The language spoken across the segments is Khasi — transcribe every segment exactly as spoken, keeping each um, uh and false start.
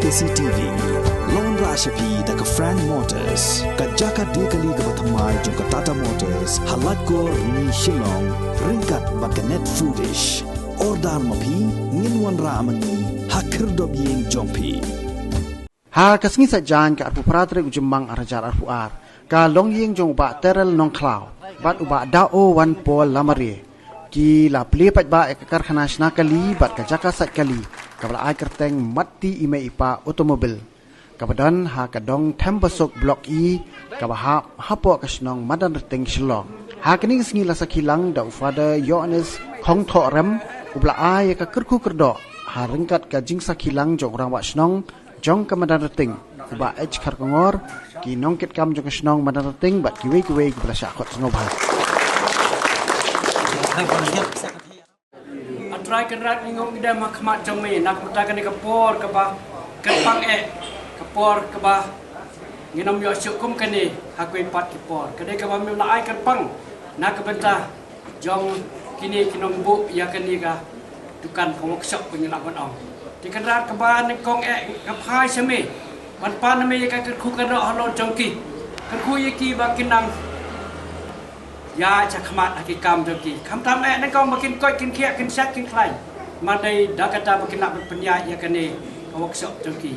C T V. Long ra sha phi da ka Frank Motors, ka jaka de kali kaba thymmai jong ka Tata Motors, ha Laitkor Rni Shillong, ryngkat bad ka Net Foodish. Order ma phi, ngin wanrah ma ngi ha khyrdop ïing jong phi. Ha ka sngi Saitjaiñ ka arphew phra tarik u Jymmang ar hajar arphew ar, ka longïing jong u Bah Terrell Nongkhlaw bad u Bah Dao Wanpol Lamare ki la plie paidbah ïa ka karkhana shna kali bad ka jaka sait kali kaba la ai kyrteng Matti i mei i pa Automobile, kaba don ha ka dong Thembasuk Block E, kaba hap hapoh ka shnong Madanrting, Shillong. Ha kane ka sngi la sakhi lang da u Father Johannes Khongthohrem, uba la ai ïa ka kyrkhu kyrdoh ha ryngkat ka jingsakhi lang jong u Rangbah Shnong jong ka Madanrting, u Bah H Kharkongor, ki nongkitkam jong ka shnong Madanrting bad kiwei kiwei kiba la shah khot sngewbha. A Trai Kynrad, ngi ngop ngi dem ha khmat jong me na ka bynta kane ka por kaba kyrpang eh, ka por kaba ngin ym ïoh shuh kum kane ha kiwei pat ki por. Ka dei kaba me la ai kyrpang na ka bynta jong kine ki nongbuh ïa kane ka dukan, ka workshop ba ngi lah ban ong. Te Kynrad, kaba nyngkong eh nga phai sha me ban pan ïa me ïa ka kyrkhu kyrdoh halor jong ki. Kyrkhu ïa ki ba kin nang ïaid shakhmat ha ki kam jong ki. Khamtam eh nyngkong ba kin koit kin khiah kin shait kin khlaiñ. Ma dei da kata ba kin lah ban pynïaid ïa kane ka workshop jong ki.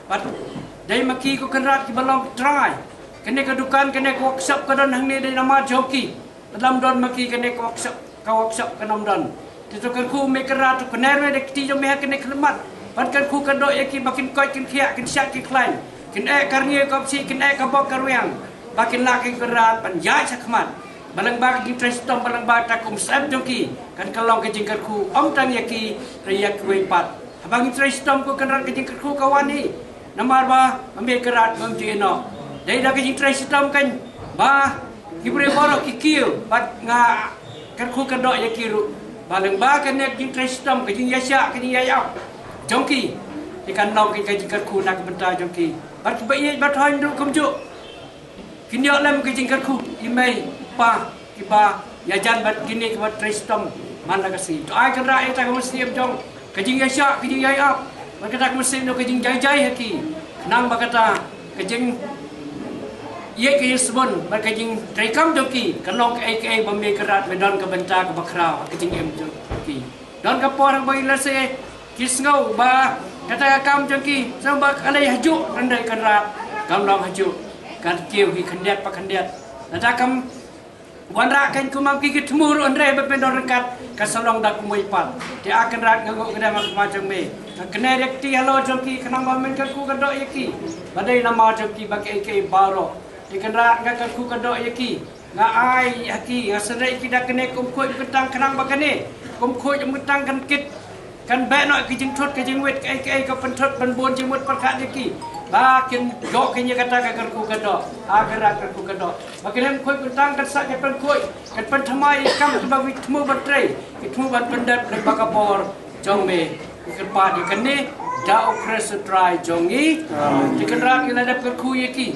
Bad dei ma ki ko Kynrad kiba long trai. Kane ka dukan, kane ka workshop ka don hangne dei namar jong ki. Lada ym don ma ki kane ka workshop, ka workshop kan ym don. Te to kyrkhu me Kynrad, to kner me da ka kti jong me ha kane ka khmat ban kyrkhu kyrdoh ïa ki ba kin koit kin khiah kin shait kin khlaiñ, kin eh ka rngiew ka psiah, kin eh ka bok ka rwiang, ba kin lah ki Kynrad ban ïaid shakhmat. Ba lyngba ka jingtrei shitom, ba lyngba kata ka umsyep jong ki, kan ka long ka jingkyrkhu ym tang ïa ki, hynrei ïa kiwei pat. Haba ngi trei shitom ko Kynrad, ka jingkyrkhu ka wan hi. Namar ba ma me Kynrad, ma me ju ïehnoh. Dei da ka jingtrei shitom kan ba ki briew baroh ki kiew bad nga kyrkhu kyrdoh ïa ki ruh ba lyngba kane ka jingtrei shitom, ka jingïaishah, ka jingïaishah jong ki, te kan long ka jingkyrkhu na ka bynta jong ki. Bad kiba ïeit ba thoiñ ruh kumjuh kin ïoh lem ka jingkyrkhu i mei i pa kiba ïajan bad kine kiba trei shitom man la ka sngi. To ai Kynrad ïa kata ka mynsiem jong ka jingïaishah, ka jingïaiap, bad kata ka mynsiem jong ka jingjai jai ha ki, khnang ba kata ka jingïeit ka jingsbun bad ka jingtrei kam jong ki kan long kaei kaei ba me Kynrad me don ka bynta kaba khraw ha ka jingim jong ki. Don ka por haba ïa lehse ki sngew ba kata ka kam jong ki sngew ba ka lei hajuh, hynrei Kynrad kam long hajuh. Kan kiew hi khyndiat pa khyndiat. Lada kam wanrah kan kumam ki ki thmu ruh, hynrei ba pyndonkam ryngkat ka sa long da kumwei pat. Te a Kynrad, nga ngop nga dem ha khmat jong me, nga kner ïa ka kti halor jong ki khnang ba men kyrkhu kyrdoh ïa ki. Ba dei namar jong ki ba kaei kaei baroh. Te Kynrad, nga kyrkhu kyrdoh ïa ki, nga ai ha ki, nga synreit ïa ki da kane ka umkhuid umkyntang khnang ba kane ka umkhuid umkyntang kan kit, kan beh noh ka jingthut ka jingwit, kaei kaei ka pynthut pynbun jingmut pyrkhat ïa ki, ba kin ïoh kin ïa kata ka kyrkhu kyrdoh. A Kynrad, kyrkhu kyrdoh ba kane ka umkhuid umkyntang kan sa ka pynkhuid, kan pynthymmai ïa ki kam kiba ki thmu ban trei, ki thmu ban pyndep lyngba ka bor jong me. Ngi kyrpad ïa kane da U Khrist U Trai jong ngi. Amen. Te Kynrad, ngi la dep kyrkhu ïa ki.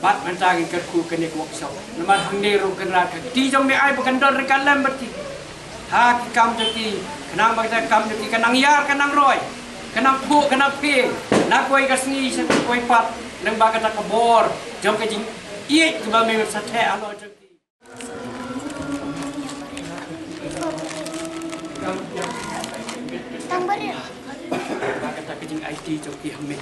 Bad mynta ngin kyrkhu kane ka workshop. Namar hangne ruh Kynrad, ka kti jong me ai ba kan don ryngkat lem bad ki ha ki kam jong ki, khnang ba kata ka kam jong ki kan nang ïar, kan nang roi, kan nang phuh, kan nang phieng na kawei ka sngi sha kawei pat, lyngba kata ka bor jong ka jingïeit kaba me sa theh halor jong ki. Tang barit. Kata ka jing-aiti jong ki ha me.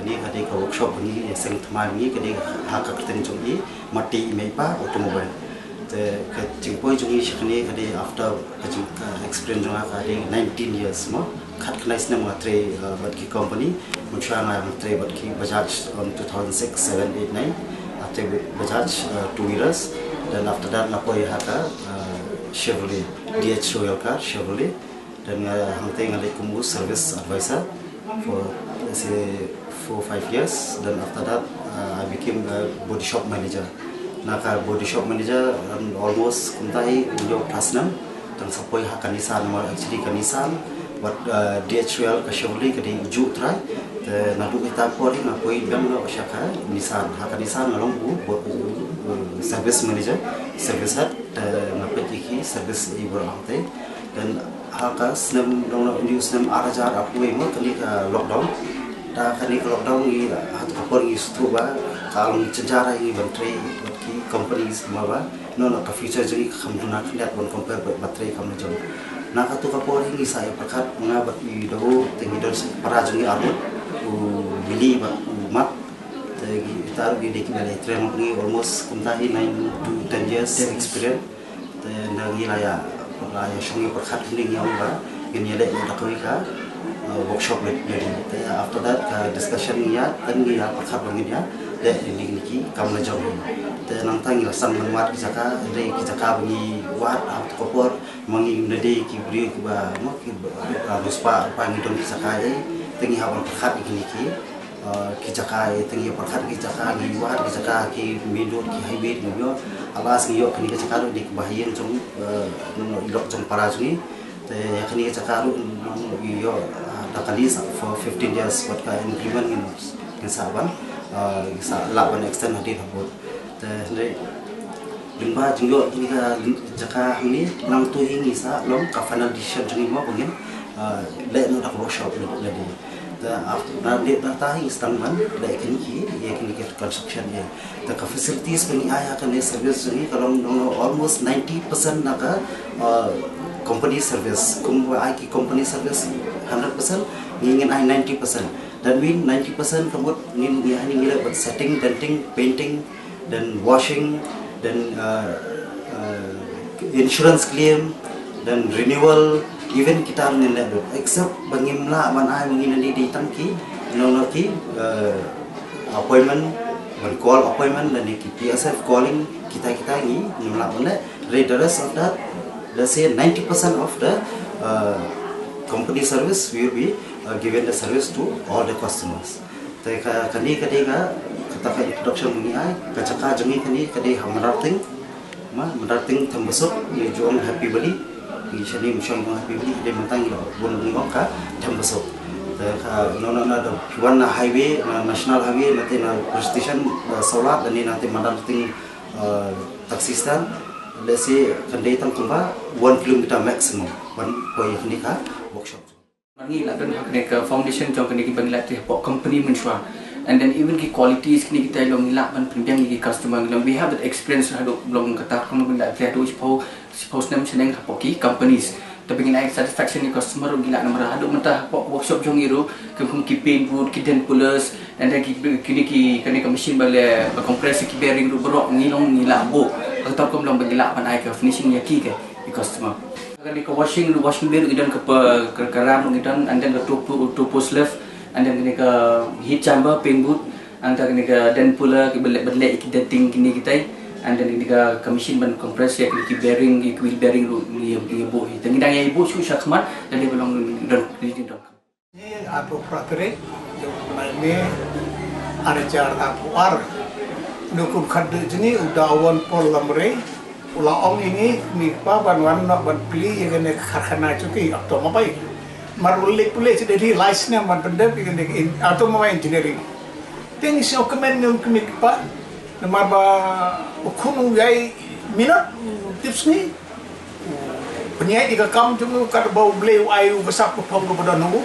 Kane ka dei ka workshop ba ngi ïa seng thymmai, ngi ka dei ha ka kyrteng jong i Matti i mei i pa Automobile. Te ka jingpoi jong ngi sha kane ka dei after ka jing, ka experience jong nga ka dei nineteen years mo. Khatkhyndai snem nga trei, uh, bad ki company. Mynshuwa nga trei bad ki Bajaj on two thousand six, seven, eight, nine. Nga trei bad Bajaj, uh, two wheelers. Then after that nga poi ha ka, uh, Chevrolet, D H Royal car, Chevrolet. Then nga hangtei nga leit kum u service advisor for, let's say, four, five years. Then after that, uh, I became a body shop manager. Na ka body shop manager, um, almost kumta hi hynñiew phra snem. Tang sa poi ha ka Nissan, namar actually ka Nissan bad, uh, D H Royal, ka Chevrolet ka dei juh trai. Te naduh kita por hi nga poi biang noh sha ka Nissan. Ha ka Nissan nga long u bo-, uh, Service manager, service head, te nga peit ïa ki service i bor ang te. Then ha ka snem dong na uni snem ar hajar arphew wei mo kane ka lockdown. Ta kane ka lockdown ngi ha tu ka por ngi sngewthuh ba ka long jynjar ïa ngi ban trei bad ki companies kumba ba no no ka future jong ngi ka kham duna khyndiat ban compare bad ba trei kam jong. Na ka tu ka por ngi sa ïa pyrkhat nga bad i Dawo te ngi don sa para jong ngi arngut u Billy bad u Mat. Te kita ruh ki dei ki ba la trei ma ngi almost kumta hi nine to ten years experience. Te nda ngi la ïa la ïa shong ïa pyrkhat hynrei ngi ong ba ngin ïa leh da kawei ka uh, workshop leh leh. Te after that ka discussion ngi ïa te ngi ïa pyrkhat ba ngin ïa leh ni ni ki kam la jong. Te nangta ngi la san ban wad ki jaka hynrei ki jaka ba ngi wad ha ka por ma ngi na dei ki briew ki ba mo ki ba ba ngi don ki jaka ei te ngi ha ban pyrkhat ki ni ki. Uh, ki jaka ïa teng ïa pyrkhat ki jaka ngi wad ki jaka ki main road ki highway ngi ïoh. Alas ngi ïoh kane ka jaka ruh dei kaba ha ïing jong uh, no, no, i lok jong para jong ngi. Te ïa kane ka jaka ruh no, no, ngi ïoh uh, da ka lease for fifteen years bad ka increment ngin ngin sa ban uh, ngin sa lah ban extend hadien habud. Te hynrei lyngba jingïoh kine ka jaka hangne nangtu hi ngi sa long ka final decision jong ngi mo ba ngin uh, leh noh da ka workshop leh leh. Te after na leh da ta hi stang ban leh kine ki ïa kine ki construction ïa. Te ka facilities ba ngi ai ha kane service jong ngi ka long long almost ninety percent na ka uh, company service. Kumba ai ki company service hundred percent ngi ngin ai ninety percent. That mean ninety percent ka mut ngin ngi ai ngi leh bad setting, denting, painting, then washing, then uh, uh, insurance claim, then renewal, even kita ngin leh lut. Except ba ngim lah ban ai ngin ni di tang ki, no no ki uh, appointment, ban call appointment, then ki P S F calling, kita kita ngi ngim lah ban leh. Re the rest of that, let's say ninety percent of the uh, company service will be uh, given the service to all the customers. Te ka kane ka dei ka kata ka introduction ngi ai ka jaka jong ngi kane ka dei ha Madarting. Ma Madarting Thembasuk ngi jong Happy Valley. Ngi shane mshong jong Happy Valley dei mentang ilo bun ngi ong ka Thembasuk. Te ka no no na da wan na highway na national highway na te na police station Saulat dan ni na te Madarting uh, taxi stand. Let's say kan dei tang kumba one kilometer maximum. Wan poi kane ka workshop. Ngi la don ha kane ka foundation jong kane ki ban la te hapoh company mynshuwa. And then even ki qualities kine kita long ngi la ban pynbiang ki customer long we have that experience haduh long kata kong ban la te haduh shiphew shiphew snem shaneng hapoh ki companies. Te ba ngin ai satisfaction ki customer ngi la namar haduh mynta hapoh workshop jong ngi ruh kum kum ki paint booth ki dent pullers and then ki kine ki kane ka machine ba le ba compress ki bearing ruh baroh ngi long ngi la buh. Kata kong long ba ngi la ban ai ka finishing ïa ki ka ki customer. Kane ka washing washing bay ruh ngi don ka pa ka ram ruh ngi don and then ka two two post left and then kane ka heat chamber paint booth and then kane ka dent puller ki ba leh ba leh ki denting kine kitai and then kane ka ka machine ban compress ïa kine ki bearing ki wheel bearing ruh ngi ngi buh hi. Te ngi dang ïa buh shu sha khmat dan dei ba long don ngi don. Ngi arphew phra tarik jong u bnai May ar hajar arphew ar. Ngi kum khadduh jong ngi u Dawon Paul Lamre u la ong ïa ngi kmie kpa ban wan noh ban plie ïa kane ka karkhana jong ki automobile. Mar u leit pule sha Delhi lai snem ban pyndep ïa kane ka in- automobile engineering. Te ngi sngewkmen ngi kum kmie kpa namar ba u khun u ïai minot u tip sngi. Pynïaid ïa ka kam jong u kat ba U Blei u ai u ka sap ka phong kaba don ha u.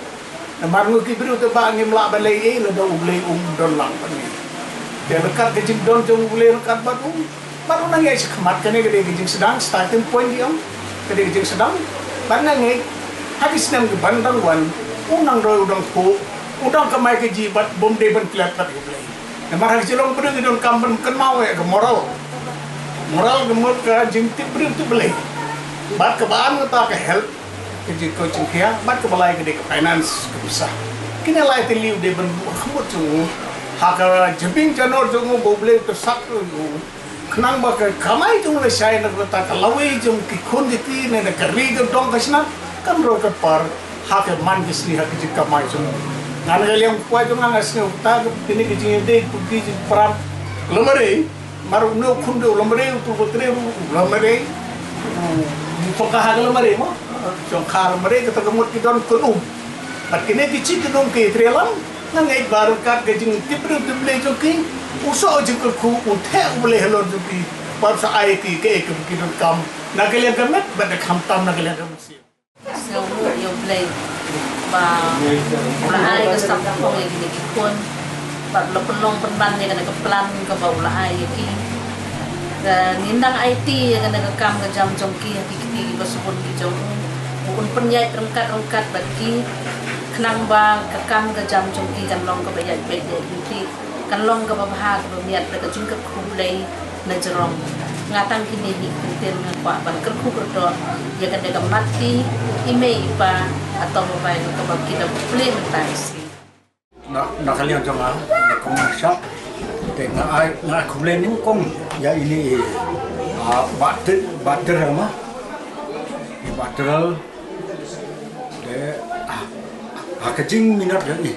Namar ngi ki briew te ba ngim lah ban leh ei lada U Blei um don lang bad ngi. Te ryngkat ka jingdon jong U Blei ryngkat bad u. Bad u nang ïaid shakhmat kane ka dei ka jingsdang starting point jong ka dei ka jingsdang. Bad nga ngeit ha ki snem ki ban dang wan u nang roi u dang khuh u dang kamai kajih bad bym dei ban klet bad U Blei. Namar ha ka jinglong briew ngi donkam ban kynmaw ïa ka moral. Moral ka mut ka jingtip briew tip Blei. Bad kaba ar kata ka health, ka jingkoit jingkhiah, bad kaba lai ka dei ka finance ka pisa. Kine lai tylli u dei ban buh ha ka mut jong u ha ka jabieng janor jong u ba U Blei u tyrsak ïa u. Khnang ba ka kamai jong u lashai na kata ka lawei jong ki khun ki kti ne na ka ri ka dong ka shna kan roi ka par ha ka man ka sngi ha ka jingkamai jong u. Ngan ka liang kwai jong nga nga sngew kata ka kine ka jingïadei ka pyrdi jingpyrap. Lymrei mar u neu khun de u lymrei u tu ko tre u lymrei. U jong ka ha ka lymrei mo jong ka lymrei kata ka mut ki don kun um. Bad kine ki chik ki dong ki tre lang. Nga ngeit ba ryngkat ka jingtip briew tip Blei jong ki u soh jingkyrkhu u theh U Blei halor jong ki. Bad sa ai ti ka ei ka ki donkam na ka liang ka met bad da khamtam na ka liang ka mynsiem. Sngewbha ïa U Blei ba u la ai ka sap ka phong ïa kine ki khun bad u la pynlong pynban ïa kane ka plan kaba u la ai ïa ki. Ka ngin dang aiti ïa kane ka kam ka jam jong ki ha ki kti kiba sbun ki jong u. U un pynïaid ryngkat ryngkat bad ki khnang ba ka kam ka jam jong ki kan long kaba ïaid beit ïaid lynti, kan long kaba bha kaba miat da ka jingkyrkhu Blei na jrong. Nga tang kine hi ki ktien nga kwah ban kyrkhu kyrdoh ïa kane ka mat ti i mei i pa, ato mobile kaba ki da plie mynta i sngi. Na, na ka liang jong nga, na kong nga shap, te nga ai, nga khublei nyngkong ïa ini i, ah, Bah Tyrrel, Bah Tyrrel ma. I Bah Tyrrel, te, ah, ha ka jingminot jong i,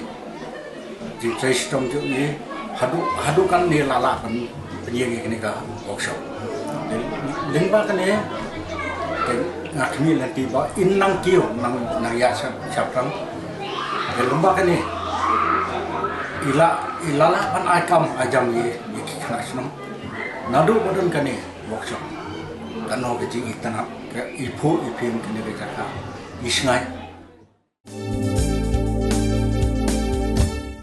jingtrei shitom jong i, haduh, haduh katne la lah ban pynïeng ïa kane ka workshop. Te lyngba kane, te nga khmih lynti ba in nang kiew, nang, nang ïa shap, shaphrang. Te lyngba kane, i la, i la lah ban ai kam ai jam ïa, ïa ki khynnah shnong. Naduh ba don kane workshop, kan long ka jingitynnad, ka iphuh iphieng kane ka jaka, i shngaiñ.